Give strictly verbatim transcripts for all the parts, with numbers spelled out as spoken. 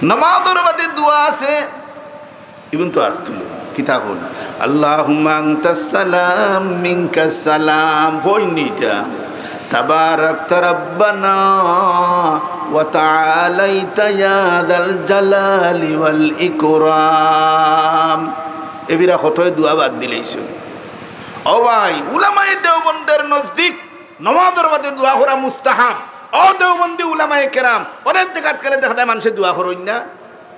নামাজর বাদে দোয়া আছে, ইগুন তো আত তুলো। কিতা কই? আল্লাহুম্মা আনতাস সালাম মিনকাস সালাম। কই নি ইতা? তাবারাকতা রাব্বানা ওয়া তাআলাইতা ইয়া যাল জালালি ওয়াল ইকরাম। এবিরা কতয় দোয়া বাদ দিলাইছইন। ও ভাই, উলামায়ে দেওবন্দের নজদিক নামাজর বাদে দোয়া করা মুস্তাহাব। ও দেওবন্দি উলামায়ে কেরাম, অনেক জাগাত গেলে দেখা যায় মানষে দোয়া করইন না,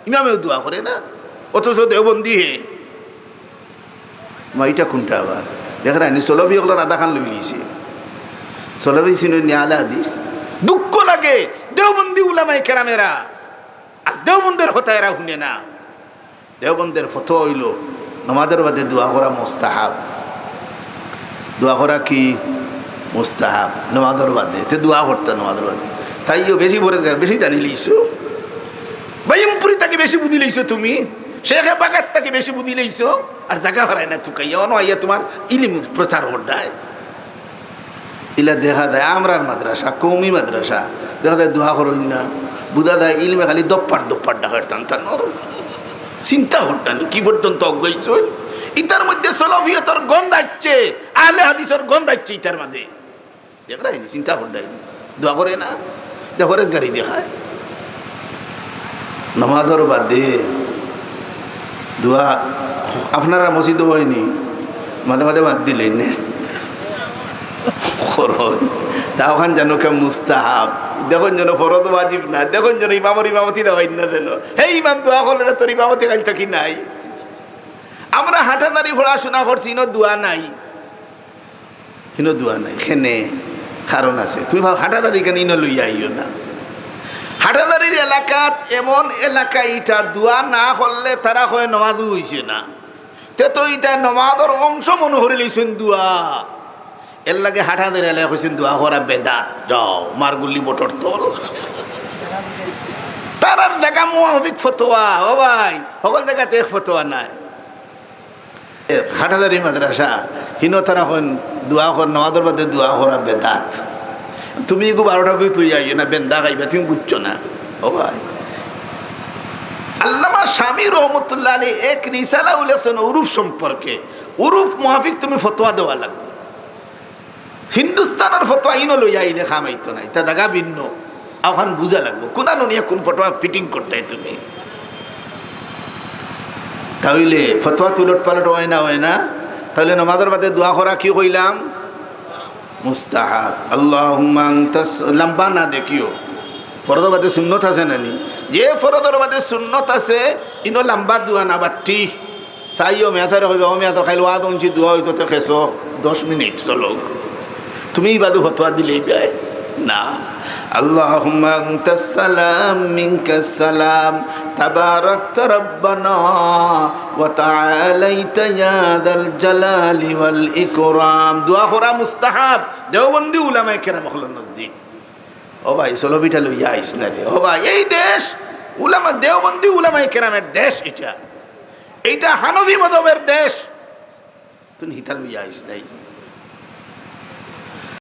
ইমামেও দোয়া করে না, অথচ দেওবন্দি হে। মা, ইটা কুনটা আবার? দেখরায়নি, সলফি অকলর আধাখান লইলিছে। সলফি চিনইন নি, আহলে হাদিস। দুঃখ লাগে, দেওবন্দি উলামায়ে কেরামেরা আর দেওবন্দের কথা এরা হুনে না। দেওবন্দের ফতোয়া অইলো, নামাজর বাদে দোয়া করা মুস্তাহাব। দোয়া করা কি? মুস্তাহাব। নামাজর বাদে। তে দোয়া করতা নামাজর বাদে। তাইও বেশি পরেজগার, বেশি জানিলিছো। বাইমপুরি থাকি বেশি বুঝিলিছো তুমি। শেখে বাগাত থাকি বেশি বুঝিলিছো। আর জাগা হারায় না তুকাইয়া। অনো আইয়া তুমার ইলিম প্রচার কররায়। ইলা দেখা যায় আমরার মাদ্রাসা, কওমি মাদ্রাসা, দেখা যায় দোয়া করইন না, বুঝা যায় ইলমে খালি দপ্পার দপ্পার ডাকের টান টান। চিন্তা কররায়নি, কি পর্যন্ত অগ্রইছইন। ইতার মধ্যে সলফিয়তর গন্ধ আইছে, আহলে হাদিসর গন্ধ আইছে ইতার মাঝে। দেখরায়নি, চিন্তা কররায়নি, দোয়া করে না, দে পরেজগারি দেখায়। নামাজর বাদে দোয়া আপনারার মসজিদো অয়নি, মাঝে মাঝে বাদ দিলাইন নে। করইন। তা অখান যেন কে মুস্তাহাব। দেখইন যেন ফরজ ওয়াজিব না। দেখইন যেন ইমামর ইমামতি দেওয়াইন না যেন। হে ইমাম, দোয়া করলে না, তোর ইমামতি কাইল থাকি নাই। আমরা হাটাদারি পড়াশুনা করছি, ইনো দোয়া নাই। ইনো দোয়া নাই, কেনে? কারণ আছে। তুমি ভাব, হাটাদারি কেনে ইনো লইয়া আইও না। হাটাদারির এলাকাত এমন এলাকা ইটা, দোয়া না করলে তারা কয় নমাজও অইছে না। তে তো ইটা নমাজর অংশ মনো করিলিছইন দোয়া। এরলাগি হাটাদারি এলাকায় কইছইন দোয়া করা বেদাত। যাও, মারগুল্লি বটর তল। তারার জাগা মুআফিক ফতোয়া, ও ভাই, হকল জাগাত এক ফতোয়া নায়। এ, হাটাদারি মাদ্রাসা, হিনো তারা কইন দোয়া কর, নামাজর বাদে দোয়া করা বেদাত। তুমি ইগু বারোটা বই তুই আইও না, বেন্দা খাইবা, তুমি বুঝছো না। ও ভাই, আল্লামা শামী রহমতুল্লাহ আলাইহি এক রিসালা লেখছইন উরুফ সম্পর্কে। উরুফ মুআফিক তুমি ফতোয়া দেওয়া লাগবো। হিন্দুস্তানর ফতোয়া ইনো লইয়া আইলে কাম অইতো নায়, ইতা জাগা ভিন্ন। অখান বুঝা লাগবো, কুনানো নিয়া কুন ফতোয়া ফিটিং করতায় তুমি। তাইলে ফতোয়া তো উলট পালট অয় না, অয় না? তাইলে নামাজর বাদে দোয়া করা কি কইলাম? মুস্তাহাব। আল্লাহুম্মা আনতাস, লম্বা না দেখিও। ফরজর বাদে সুন্নত আছে না নি? যে ফরজর বাদে সুন্নত আছে, ইনো লম্বা দোয়া না বাট্টি। চাইও মেসারে কইবা, "ও মেসা, খাইল ওয়াজ হুনছি, দোয়া অইতো তে খেছো, দশ মিনিট চলো।" তুমি ইবাদু ফতোয়া দিলেই যায় না। আল্লাহুম্মা আনতাস সালাম মিনকাস সালাম, তাবারাকতা রাব্বানা ওয়া তাআলাইতা ইয়া যাল জালালি ওয়াল ইকরাম। দোয়া করা মুস্তাহাব, দেওবন্দি উলামায়ে কেরাম অকলর নজদিক। ও ভাই, সলফিটা লইয়া আইস না রে। ও ভাই, এই দেশ, উলামা, দেওবন্দি উলামায়ে কেরামের দেশ ইটা। এইটা হানফি মজহবের দেশ। তুই হিতা লইয়া আইস নাই।